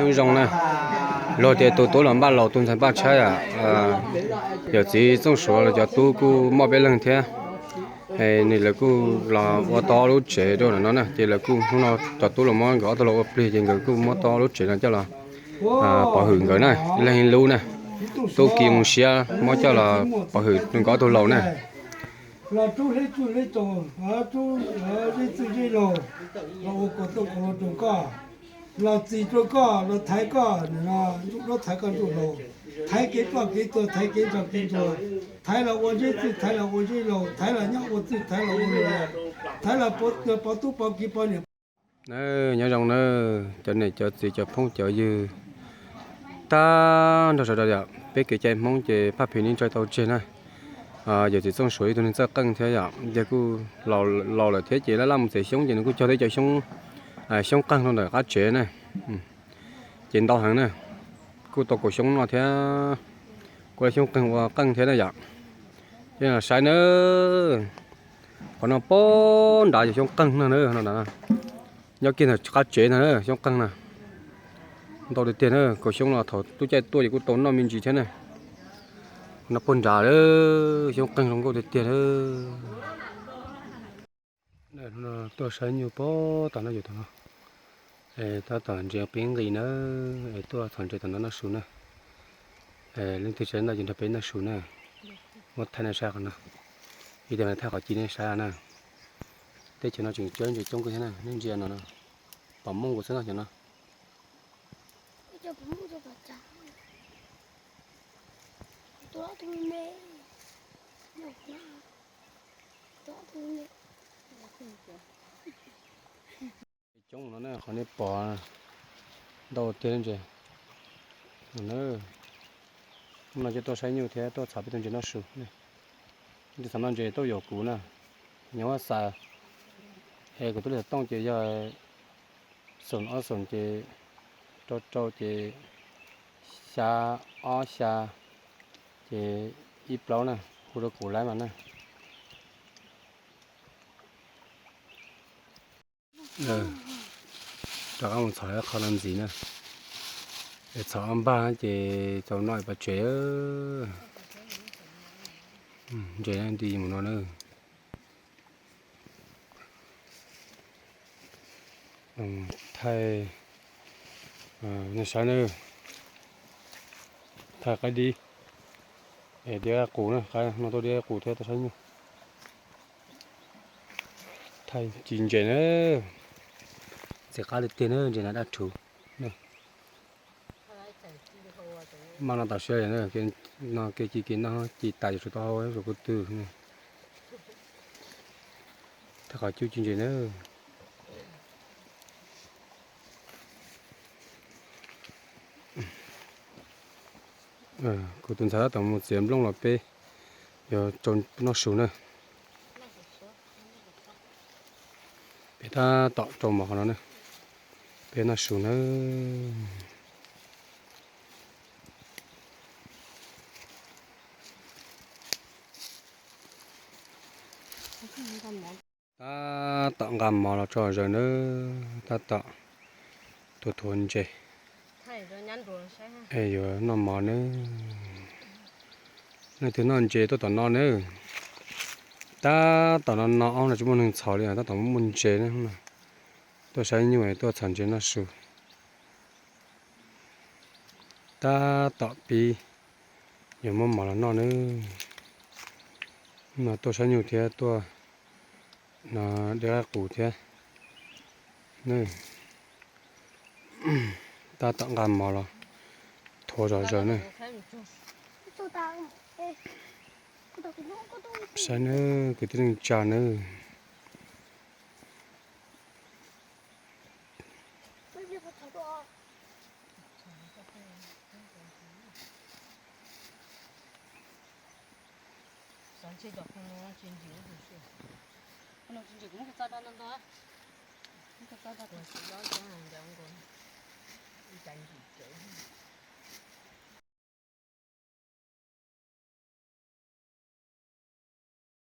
Nyob zoo na, luag tias tus tub los npaj laus, tus ntxhais npaj tshaib a. Yawm txiv Txooj Suav los cov tub kuj muaj peb leeg thiab. Nws lawv kuj los ua tau ob lub tsev rau ntawm no na, ces lawv kuj hnub no cov tub los muab nkawd ob tug laus ua plig ces nkawd kuj muab tau ob lub tsev no coj los pov hwm nkawd na, ib leeg ib lub na. Tub Kis Moo Siab muab coj los pov hwm nkawd ob tug laus na. Los rub hleb tsuj hleb tsaus, rub zeb txwj zeb laus, los ua kom tau kom los rau koj, los txis rau koj, los thaiv koj, ntsuj duab thaiv koj ntsuj laus, thaiv kev ploj kev tuag, thaiv kev ntsog kev ntsuag, thaiv los ua zeb txwj, thaiv los ua zeb laus, thaiv los nyob ua txwj, thaiv los ua laus, thaiv los pov tub pov kiv pov niam. Nyob zoo na, cov niam cov txiv cov phooj cov ywg, tag nrho sawv daws yom, peb kev cai Hmoob ces phaj phim nws tso tau tseg na. Yawm txiv Txooj Suav ib tug neeg txawj qeej thiab yom, ces kuj laus lawm thiab ces laj laj mus txiav xyoob ces nws kuj cog tib co xyoob, xyoob qeeg rau ntawm qab tsev na. Ces ntau heev na, kuj tau kaum xyoob no thiab, kuj laj xyoob qeeg ua qeej thiab na yom. Ces saib na, qhov no puag nrad yog xyoob qeeg no na, nyob kiag ntawm qab tsev ntag na, xyoob qeeg na. Ntau tiag tiag na, kaum xyoob no thaum lub caij tuaj ces kuj tau noj me ntsis thiab na. Qhov no puag nrad lawm, xyoob qeeg zoo nkauj tiag tiag lawm. Tuaj saib nyuj puag tom no, yus tom no, tab tom ntses peb nqis na, es tuaj txhom ntses tom no noj su na. Leej twg tsis noj ces nrog peb noj su na. Muab thaij nej saib qhov no, ib tug thaij qhov ci nej saib na. Teb chaws no tseem tsawb ntses coob kawg thiab na, nej ntsia no na, pom mooj kuv xwb no cov no. Coob no na, qhov nej pom ntau tiag ntses no. Hnub no coj tuaj saib nyuj thiab tuaj txhom peb tug ntses noj su. Tus txhom noj ntses tuaj yaum kuv na, nyob Huab Xais, es kuv tus lej xov tooj ces yog xoom ob xoom ces rau rau ces xya ob xya ces ib plaub na, hu rau kuv laib mas na. Rov qab mus txhom qhov no ntxiv na, es txhom ob npag ces tau noj pov tseg. Ntses nti mus no na. Thaij, nej saib na, thaij qaib dib, es dib qaib qus na, qaib no tuaj dib qaib qus thiab tuaj saib nyuj. Thaij ci ntses na, ntxim qab li tiag na, ntses na daj rhuv. Maj no tam sim no, no kev ci kev noj ci tas yuav tsum tau hau yuav tsum kuv twg. Thaij qhov cub ci ntses na. Kuv tus ntxhais tab tom mus txiav nplooj los peb yuav rau noj su na. Peb tab tom rau mov qhov no na, peb noj su na. Tab tom nqa mov los tso zaws na, tab tom thuav thuav ntses, es yuav noj mov na. Leej twg noj ntses tuaj tom no na. Tab tom no no ob no tsis muaj neeg txhom li, tab tom muaj ntses na. Tuaj saib nyuj tuaj txhom ntses noj su. Tab tom pib yuav muab mov los noj na. No tuaj saib nyuj thiab tuaj no dib qaib qus thiab. Tab tom nqa mov los thuav zom zaws na. Saib na, kwv tij neej tsa na.